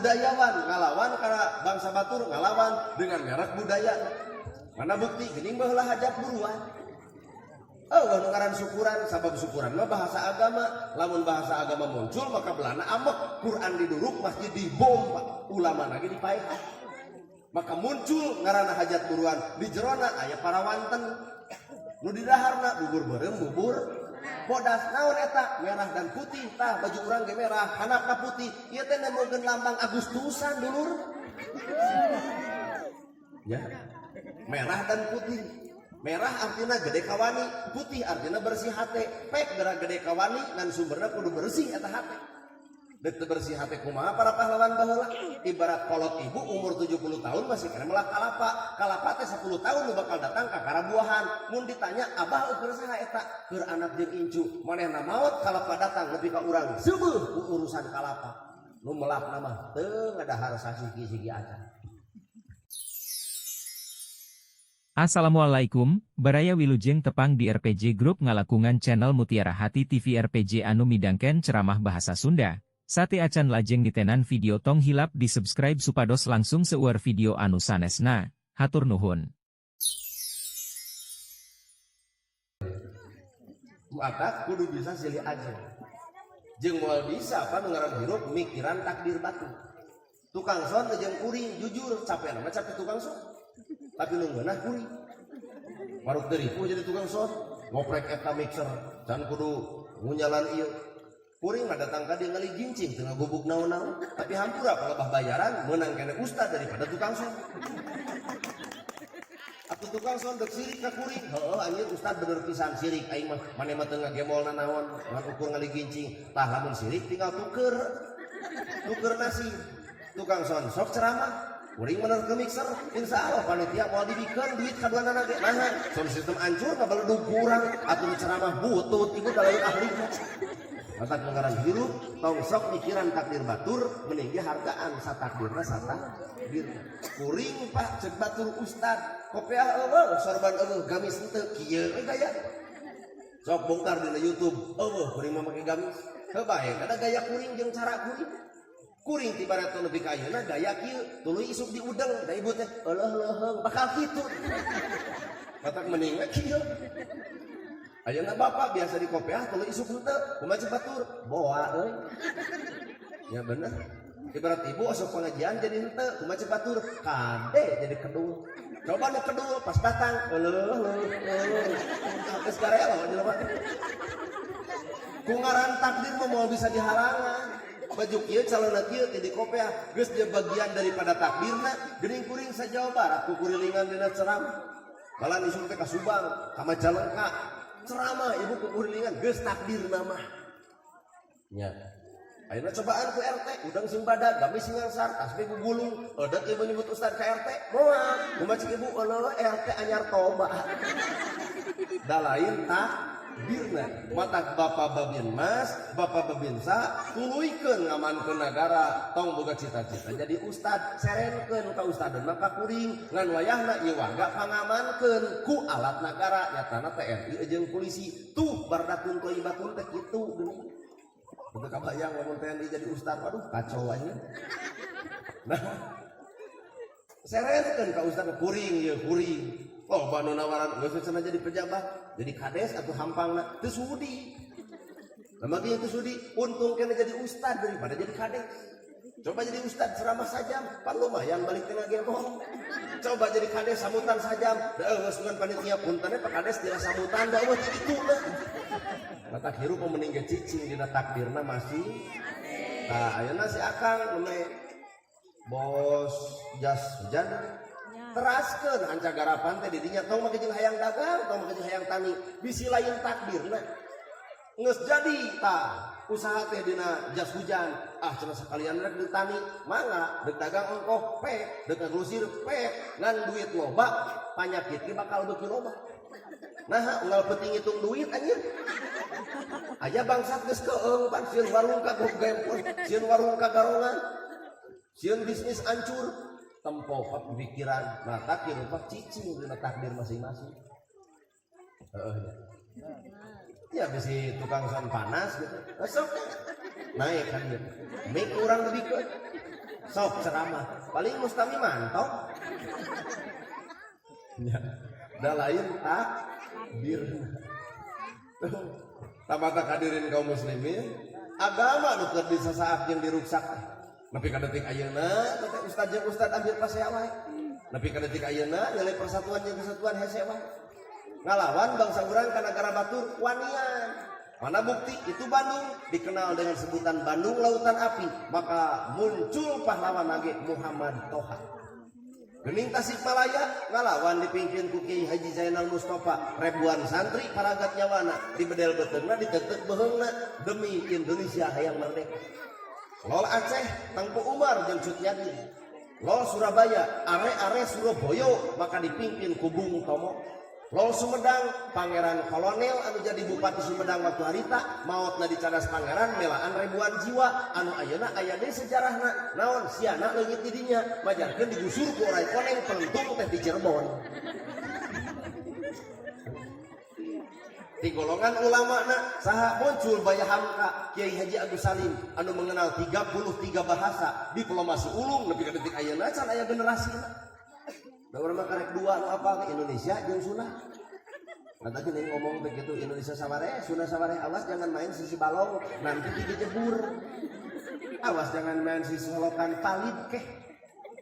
Budayawan ngalawan karena bangsa batur ngalawan dengan merek budaya. Mana bukti geuning baheula hajat buruan. Oh, nu ngaran syukuran, sabab syukuran mah bahasa agama. Lamun bahasa agama muncul maka Belanda ambek, Quran diduruk, masjid dibom, Pak. Ulama lagi dipaehan. Maka muncul ngaranna hajat buruan di jerona aya parawanten. Nu didaharna bubur beureum, bubur bodas. Naon eta? Merah dan putih. Tah baju urang ge merah, handapna putih. Ieu teh nembogeun lambang Agustusan, dulur. Ya. Merah dan putih. Merah artinya gede kawani, putih artinya bersih hate. Pek gerak gede kawani ngan sumberna kudu bersih eta hate. Dek teu bersih hate kumaha para pahlawan baheula? Ibarat kolot ibu umur 70 tahun masih kena melak kalapa. Kalapa teh 10 tahun nu bakal datang ka karabuahan. Mun ditanya abah ukur saha eta? Keur anak jeung incu. Manehna maot kalapa datang nepi ka urang seueuh ku urusan kalapa. Nu melak mah teu ngadahar sasiki-siki acan. Assalamualaikum, Baraya Wilujeng tepang di RPG Group ngalakungan channel Mutiara Hati TV RPG anu midangken ceramah bahasa Sunda. Sate acan lajeng ditenan video tong hilap di subscribe supados langkung seueur video anu sanesna. Hatur nuhun. Maka kudu bisa silih aja. Jeung moal bisa apa nu ngaran hirup mikiran takdir batu. Tukang son jeung kuring jujur capek nama capek tukang son. Tapi nu ngeunah kuring. Maruk teu ripuh jadi tukang son, ngoprek eta mixer can kudu ngunyalan ieu. Kuring mah datang ka dieu ngali gincing teu ngagubuk naon-naon, tapi hampura palebah bayaran meunang kene ustad daripada tukang son. Atuh tukang son dek sirik ka kuring. Heueuh anjir ustad bener pisan sirik aing mah maneh mah teu ngagemolna naon ngan ukur ngali gincing. Tah lamun sirik tinggal tuker. Tuker nasi. Tukang son sok ceramah. Kuring bener ke mixer, insya Allah panitia mau dibikeun duit kaduanana ge. Nah, sound system hancur ngabeledug kurang atuh ceramah butut ibu da lain ahli. Matak ngaran hirup tong sok mikiran takdir batur mending ge hargaan satakdirna satakdirna. Kuring Pak cek batur ustad, kopiah eueuh, sorban eueuh, gamis henteu kieu we gaya. Sok bongkar dina YouTube, eueuh kuring mah make gamis. Heuh bae kada gaya kuring jeung cara kuring. Kuring ti bareto nepi ka ayeuna gaya kieu, tuluy isuk diudeng da ibu teh euleuh leuheung bakal kitu. Matak mending we kieu. Ayeuna bapak biasa di kopiah tuluy isuk henteu, kumaha cek batur? Boa euy. Ya bener. Ibarat ibu osok pengajian jadi henteu, kumaha cek batur? Kade jadi kedul. Coba nu kedul pas datang euleuh leuheung. Geus garelo jelema teh. Ku ngaran takdir mah moal bisa dihalangan. Baju kieu calona kieu ti di kopiah geus dia bagian daripada takdirna geuning kuring sa Jawa Barat kukurilingan dina ceramah. Malah isuk teh ka Subang, ka Majalengka. Ceramah ibu kukurilingan geus takdirna mah. Nya. Ayeuna cobaan ku RT, udang sing badag, gamis sing ngangsar, tasbih gugulung, eudek ibu nyebut ustad ka RT, moal. Kumaha cek ibu eueuh RT anyar toba. Da lain takdirna. Matak Bapak Babin Mas, Bapak Babinsa tuluykeun ngamankeun nagara, tong boga cita-cita jadi ustad, serenkeun ka ustadun maka kuring ngan wayahna ieu warga pangamankeun ku alat nagara nyatana TNI jeung polisi. Tuh bardatun thayyibatun teh kitu geuning. Teu kabayang lamun TNI jadi ustad, waduh kacau anjing. Nah, serenkeun ka ustad kuring ieu kuring. Oh, banu nawaran geus cenah jadi pejabat, jadi kades atau hampangna teu sudi. Nah, makanya teu sudi, untung kena jadi ustad daripada jadi kades. Coba jadi ustad ceramah sajam, pan lumayan balik tengah gemong. Coba jadi kades sambutan sajam, da geus dengan panitia punten Pak Kades tidak sambutan da eueuh itu lah. Matak hirup mending ge cicing dina takdirna masih. Tah ayeuna si Akang nu bos jas hujan teraskeun anca garapan teh didinya tong make jeung hayang dagang, tong make jeung hayang tani, bisi lain takdirna. Geus jadi tah usaha teh dina jas hujan, ah cenah sakalian rek deuk tani, mangga deuk dagang ongkoh pek, deuk ngagrosir pek, ngan duit loba, panyakit ge bakal beuki loba. Nah, unggal penting ngitung duit anjir. Aya bangsat geus keung pan sieun warung ka gempol, sieun warung ka garongan. Sieun bisnis hancur, tempo pikiran, nah takdir rupa cicing dina takdir masing-masing. Heeh ya. Ya bisi tukang son panas gitu. Besok naik kan gitu. Mik urang lebih ke. Sok ceramah paling mustami mantau ya. Da lain takbir. Tamata hadirin kaum muslimin, agama nu keur disasaat jeung diruksak. Nepi ka detik ayeuna teh ustad jeung ustad ambil pasea wae. Nepi ka detik ayeuna nilai persatuan jeung kesatuan hese wae. Ngalawan bangsa urang ka nagara batur wanian. Mana bukti itu Bandung dikenal dengan sebutan Bandung Lautan Api, maka muncul pahlawan lagi Muhammad Toha. Gening Tasikmalaya ngalawan dipimpin ku Kiai Haji Zainal Mustafa, ribuan santri paragat nyawana dibedel beuteungna ditetek beuheungna demi Indonesia hayang merdeka. Lol Aceh Tengku Umar jeung Cut Nyak Dien. Lol Surabaya are-are Surabaya maka dipimpin ku Bung Tomo. Lol Sumedang Pangeran Kolonel anu jadi Bupati Sumedang waktu harita maotna dicadas pangeran melaan ribuan jiwa anu ayeuna aya deui sejarahna naon siana leungit di dinya majarkeun digusur ku oray koneng pentung teh di Cirebon. Di golongan ulamana saha muncul Buya Hamka Kiai Haji Agus Salim anu mengenal 33 bahasa diplomasi ulung nepi ka detik ayeuna can aya generasina. Da urang mah karek dua nu apa Indonesia jeung Sunda. Nah tadi nih ngomong begitu Indonesia saware, Sunda saware, awas jangan main sisi balong nanti dijebur. Awas jangan main sisi solokan palid keh.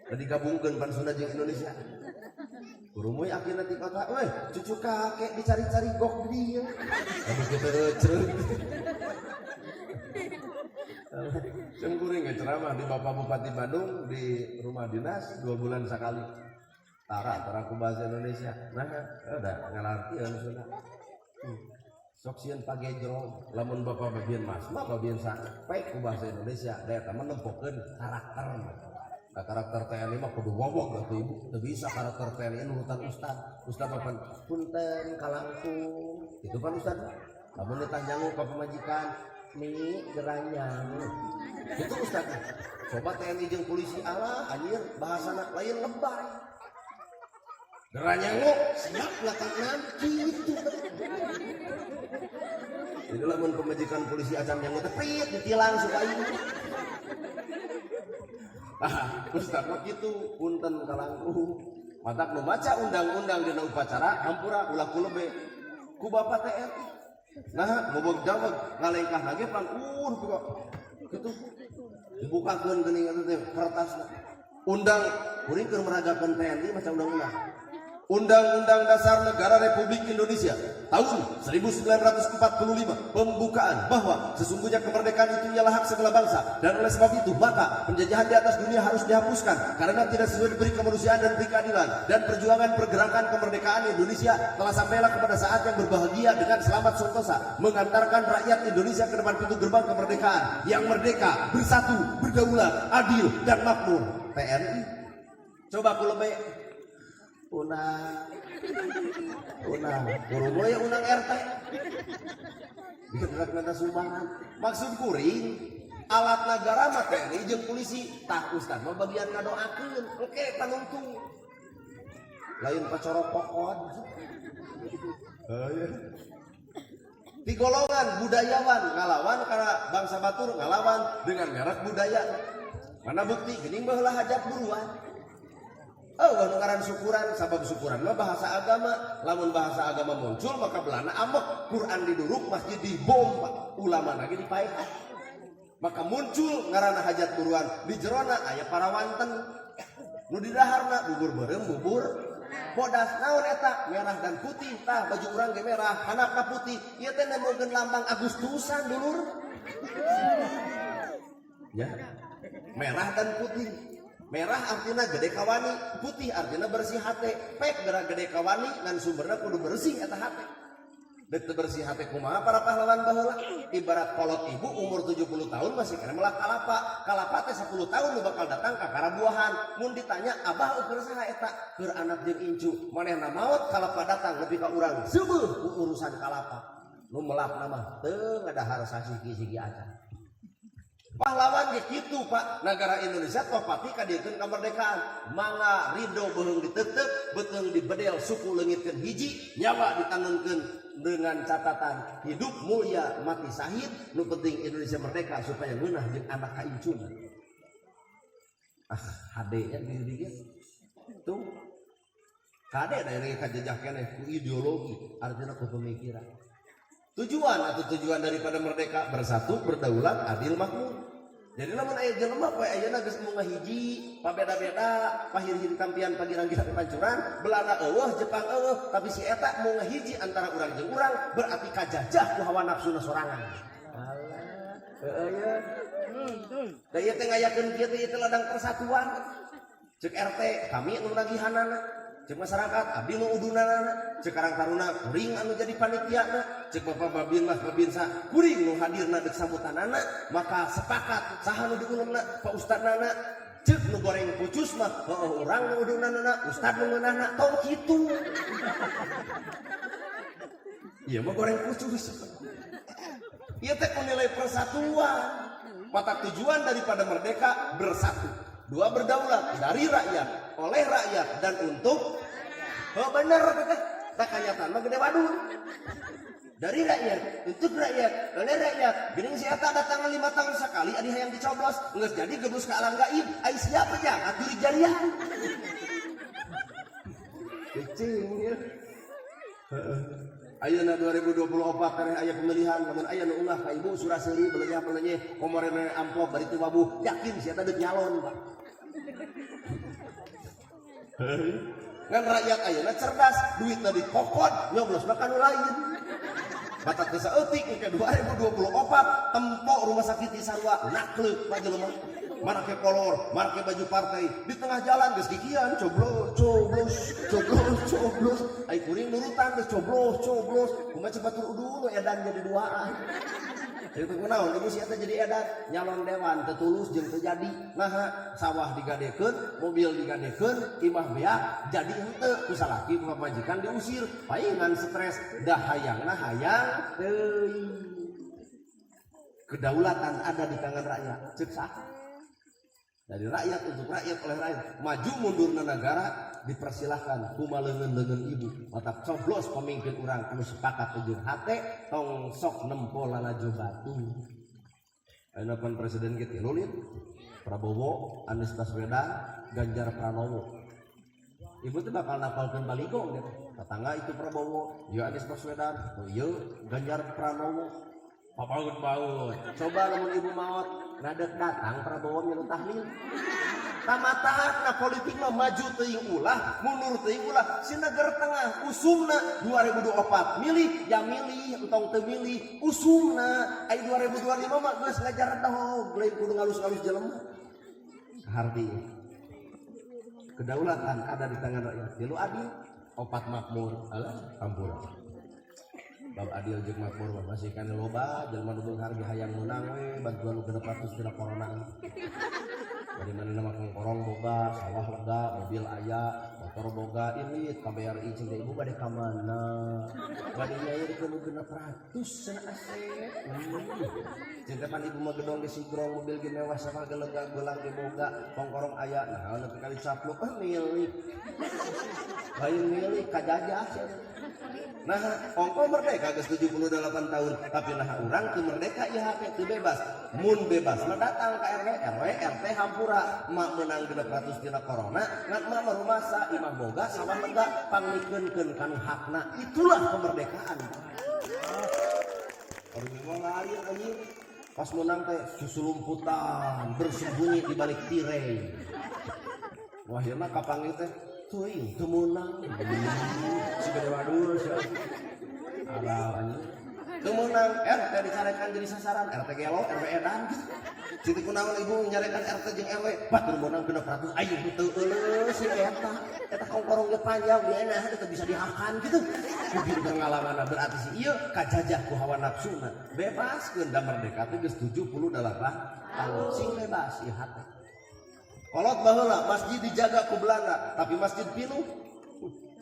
Da digabungkeun pan Sunda jeung Indonesia. Kurumuy akhirna ti kota, weh cucu kakek dicari-cari gok di dieu. Habis kitu eceuk. Jeung kuring ge ceramah di Bapak Bupati Bandung di rumah dinas 2 bulan sekali. Tara, tara ku bahasa Indonesia. Nah, udah ngalartieun Sunda. Sok sieun pagejrong, lamun bapak bagian mas mah bagian sampai ku bahasa Indonesia. Da eta mah nempokeun karakter. Nah, karakter TNI mah kudu wowog atuh ibu. Teu bisa karakter TNI nurutan ustad. Ustad mah pan punten kalangkung. Itu pan ustad. Lamun ditanyangu ka pamajikan, mi geranyang. Itu ustad. Coba TNI jeung polisi alah anjir bahasana lain lebay. Geranyangu siap 86 gitu. Jadi lamun pemajikan polisi acan nyangu teh prit ditilang suka ieu. Ah, ustaz mah kitu punten kalangkung. Matak nu maca undang-undang dina upacara hampura ulah ku lebe ku bapak TNI. Nah, mobog jawab ngalengkah lagi pan kok kitu. Dibukakeun geuning eta teh kertasna. Undang kuring keur meragakeun TNI maca undang-undang. Undang-Undang Dasar Negara Republik Indonesia tahun 1945 pembukaan bahwa sesungguhnya kemerdekaan itu ialah hak segala bangsa dan oleh sebab itu maka penjajahan di atas dunia harus dihapuskan karena tidak sesuai diberi kemanusiaan dan beri keadilan dan perjuangan pergerakan kemerdekaan Indonesia telah sampailah kepada saat yang berbahagia dengan selamat sentosa mengantarkan rakyat Indonesia ke depan pintu gerbang kemerdekaan yang merdeka, bersatu, berdaulat, adil dan makmur. TNI. Coba aku lebih unang unang guru ya unang RT digerak minta sumbangan. Maksud kuring alat negara mah TNI jeung polisi tah ustad mah bagian ngadoakeun oke panungtung lain pacorok pokon. Di golongan budayawan ngalawan karena bangsa batur ngalawan dengan merek budaya. Mana bukti geuning baheula hajat buruan. Oh, ngaran syukuran, sabab syukuran mah bahasa agama. Lamun bahasa agama muncul maka belana amok, Quran diduruk, masjid dibom, ulama lagi dipaehan. Maka muncul ngaranna hajat buruan di jerona aya parawanten. Nu didaharna bubur beureum, bubur bodas. Naon eta? Merah dan putih. Tah baju urang ge merah, handapna putih. Ieu teh nembokeun lambang Agustusan dulur. Ya. Merah dan putih. Merah artinya gede kawani, putih artinya bersih hate. Pek gerak gede kawani ngan sumberna kudu bersih eta hate. Dek teu bersih hate kumaha para pahlawan baheula? Ibarat kolot ibu umur 70 tahun masih kena melak kalapa. Kalapa teh 10 tahun nu bakal datang ka karabuahan. Mun ditanya abah ukur saha eta? Keur anak jeung incu. Manehna maot kalapa datang nepi ka urang seueuh ku urusan kalapa. Nu melak mah teu ngadahar sasiki-siki acan. Pahlawan ge kitu Pak, negara Indonesia toh pati kadiekeun kemerdekaan. Mangga ridho beuheung diteuteup, beuteung dibedel suku leungitkeun hiji, nyawa ditanggungkeun dengan catatan hidup mulia mati sahid, nu penting Indonesia merdeka supaya ngeunah jeung anak ka incuna. Ah, HD nya di tuh kade dari kajejah keneh ku ideologi, artinya ku pemikiran. Tujuan atau tujuan daripada merdeka bersatu, berdaulat, adil, makmur. Jadi lamun aya jelema poe ayeuna geus embung ngahiji, pabeda-beda, pahiri-hiri tampian pagirang-girang pancuran, Belanda eueuh, Jepang eueuh, tapi si eta mau ngahiji antara urang jeung urang, berarti kajajah ku hawa nafsuna sorangan. Alah, heeh ya. Da ieu teh ngayakeun kieu teh, ieu teh ladang persatuan. Cek RT, kami nu nagihanana. Cek masyarakat, abdi nu udunanana. Cek Karang Taruna, kuring anu jadi panitiana. Cek Bapak Babin Mas Babinsa, kuring nu hadirna dek sambutanana. Maka sepakat saha nu diulemna, Pak Ustadnana. Cek nu goreng pucus mah, heueuh urang nu udunanana, Ustad nu ngeunahna, tong kitu. Ieu mah goreng pucus. Ieu teh ku nilai persatuan. Mata tujuan daripada merdeka bersatu. Dua, berdaulat dari rakyat, oleh rakyat dan untuk. Oh bener teh. Tak kenyataan mah gede wadul. Dari rakyat, untuk rakyat, oleh rakyat. Geuning si eta datang 5 tahun sekali adi hayang dicoblos, geus jadi geblus ke alam gaib. Ai siapa jahat diri jarian. Cicing ya. Heeh. Ayeuna 2024 tereh aya pemilihan, lamun aya nu unggah ka ibu sura-seuri belenya belenye komorene amplop bari teu wabuh, yakin si eta deuk nyalon, Pak. Ngan rakyat ayeuna cerdas, duitna dikokod, nyoblos mah kanu lain. Batak teu saeutik ke 2024 tempo rumah sakit di Sarua nakleuk Pak jelema. Marake kolor, marake baju partai, di tengah jalan geus kikian coblos, coblos, coblos, coblos. Ai kuring nurutan geus coblos, coblos. Kumaha cepat batur udun edan jadi duaan. Itu kunaon ibu si eta jadi edan nyalon dewan teu tulus jeung teu jadi. Naha sawah digadekeun, mobil digadekeun, imah beak jadi henteu ku salaki ku pamajikan diusir, paingan stres dah hayangna hayang teuing. Kedaulatan ada di tangan rakyat. Cek saha? Dari rakyat untuk rakyat oleh rakyat. Maju mundurna negara dipersilahkan kuma leungeun-leungeun ibu. Matak coblos pemimpin urang anu sepakat jeung hate, tong sok nempo lalajo batu. Ayeuna pan presiden ge tilu lin. Prabowo, Anies Baswedan, Ganjar Pranowo. Ibu tuh bakal napalkeun baligo gitu. Tetangga itu Prabowo, ya Anies Baswedan, oh iya Ganjar Pranowo. Papaut baut. Coba lamun ibu maot, nadek datang Prabowo milu tahlil. Tamataatna politik mah maju teuing ulah, mundur teuing ulah. Si negara tengah usumna 2024 milih ya milih, entong teu milih usumna. Ai 2025 mah geus ngajar dahog, lain kudu ngalus-ngalus jelema. Harti. Kedaulatan ada di tangan rakyat. Tilu adil, opat makmur, alah ampura. Bab adil jeung makmur mah masih kana loba jelema nu beunghar ge hayang meunang we bantuan nu 600 tina corona. Dari mana nama kongkorong boga, sawah lega, mobil aya, motor boga, ini KBRI cing ibu bade ka mana? Bade nyair ke nu 600 cenah asep. Cing teh pan ibu mah gedong di sigrong, mobil ge mewah sama ge lega, gelang ge boga, kongkorong aya. Nah, nepi kali capluk ah milik. Lain milik kajajah cenah. Nah, ongko merdeka geus 78 tahun, tapi nah urang teu merdeka ieu hate teu bebas. Mun bebas mah datang ka RW, RW, RT hampura, mak meunang 600 tina corona, ngan mak mah rumasa imah boga sawah lega pangmikeunkeun kanu hakna. Itulah kemerdekaan. Orang mah lain anjing. Pas menang teh susulumputan, bersembunyi di balik tirai. Wah, akhirna kapanggih teh teuing teu meunang. Si gede wadul si. Aral anjing. Teu meunang RT dicarekan jadi sasaran, RT gelo, RW edan gitu. Situ kunaon ibu nyarekan RT jeung RW, batur meunang 600 ayo teu euleuh si eta. Eta kongkorong ge panjang dia nah teu bisa dihakan gitu. Kudu pengalaman berarti si ieu kajajah ku hawa nafsuna. Bebaskeun da merdeka teh geus 78 tahun. Sing bebas ieu hate. Kolot baheula masjid dijaga ku Belanda, tapi masjid pinuh.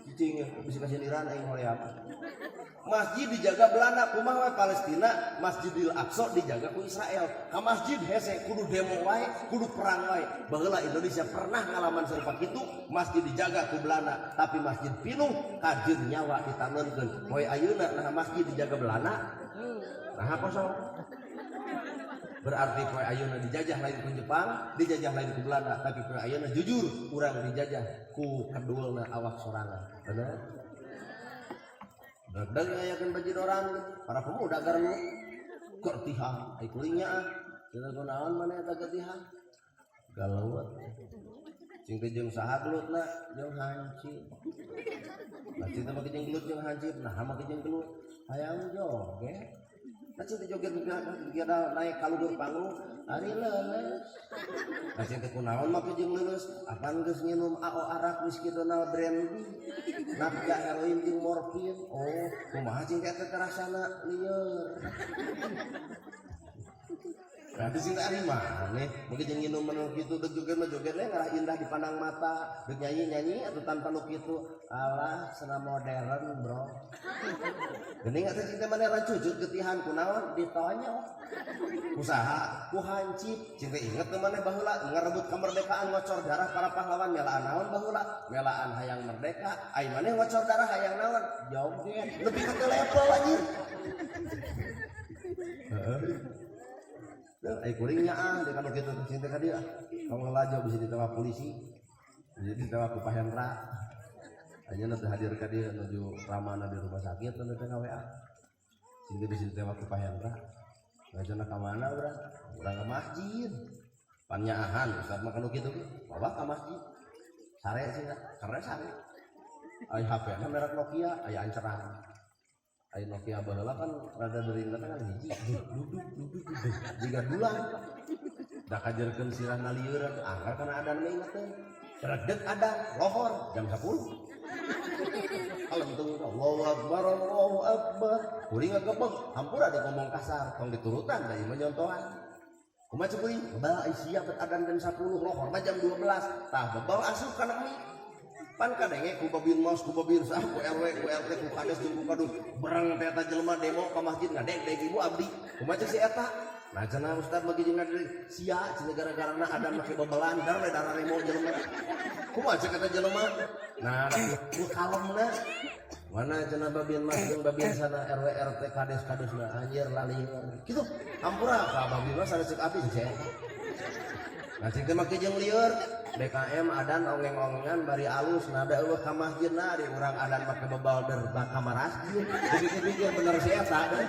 Cicing ya, bisa kasih liran aing hoream. Masjid dijaga Belanda, kumaha we Palestina, Masjidil Aqsa dijaga ku Israel. Ka masjid hese kudu demo wae, kudu perang wae. Baheula Indonesia pernah ngalaman serupa kitu, masjid dijaga ku Belanda, tapi masjid pinuh kajeun nyawa ditaneunkeun. Poe ayeuna nah masjid dijaga Belanda, nah kosong. Berarti poe ayeuna dijajah lain ku Jepang, dijajah lain ku Belanda, tapi poe ayeuna jujur urang dijajah ku kedulna awak sorangan. Bener? Deg ngayakeun bajidoran para pemuda garnu getihan, ai kuringnya ah. Cenah kunaon maneh eta getihan? Galeuweut. Cing teh jeung saha gelutna? Jeung hancip. Nah, cing teh make jeung gelut jeung hancip, nah make jeung gelut. Hayang joget. Nah, cing teh joget biar naik ka luhur panggung, ari leuleus. Nah, cing teh kunaon make jeung leuleus? Apan geus nginum AO arak whisky Donald brandy. Napja heroin jeung morfin. Oh, kumaha cing teh eta rasana lieur. Nah, di sini ari maneh, mungkin jeung nginum menu kitu deuk joget mah joget we ngarah indah dipandang mata, deuk nyanyi-nyanyi atau tanpa nu kitu. Alah, cenah modern, bro. Geuning atuh cing teh maneh rancucut getihan kunaon ditonyok. Usaha ku hancip, cing teh inget teu maneh baheula ngarebut kemerdekaan ngocor darah para pahlawan melaan naon baheula? Melaan hayang merdeka, ai maneh ngocor darah hayang naon? Joget. Lebih ka teu level anjir. Heeh. Ai kuring nyaah di kalau kitu cing teh ka dieu. Kamu ngelajo bisa ditewak polisi. Jadi ditewak ku Pak Hendra. Ayeuna teu hadir ka dieu nuju ramana di rumah sakit teu teh ka WA. Cing teh bisa ditewak ku Pak Hendra. Ngajana ka mana urang? Urang ka masjid. Panyaahan ustaz mah kanu kitu ge. Bawa ka masjid. Sare sih karena sare. Ai HP na merek Nokia, aya anceran. Ai Nokia baheula kan rada deuringna teh kan hiji, duduk duduk duduk jiga dulang. Da kajerkeun sirahna lieureun, anggar kana adan mah inget teh. Redeg adan, lohor jam 10. Kalentung Allahu Akbar, Allahu Akbar. Kuring ngagebeg, hampura ada ngomong kasar, tong diturutan da ieu mah nyontohan. Kumaha cek kuring? Bebal ai sia bet adan jam 10, lohor mah jam 12. Tah bebal asup kana mie. Pan kadenge ku babin mos, ku babin sah, ku RW, ku RT, ku kades jeung ku kadus. Berang teh eta jelema demo ka masjid ngadeg-deg ibu abdi. Kumaha cek si eta? Nah cenah ustad bagi jeung ngadeg sia cenah gara-garana adan make bebelan dar we darah remo jelema. Kumaha cek eta jelema? Nah, ku kalemna. Mana cenah babin mas jeung babin sana RW RT kades kadusna anjir lalieur. Kitu hampura ka babin mas sana cek abdi cek eta. Nah cek teh make jeung lieur DKM adan ongeng-ongengan bari alus nada eueuh ka masjidna di urang adan make bebal der ka masjid. Dipikir-pikir bener si eta deh.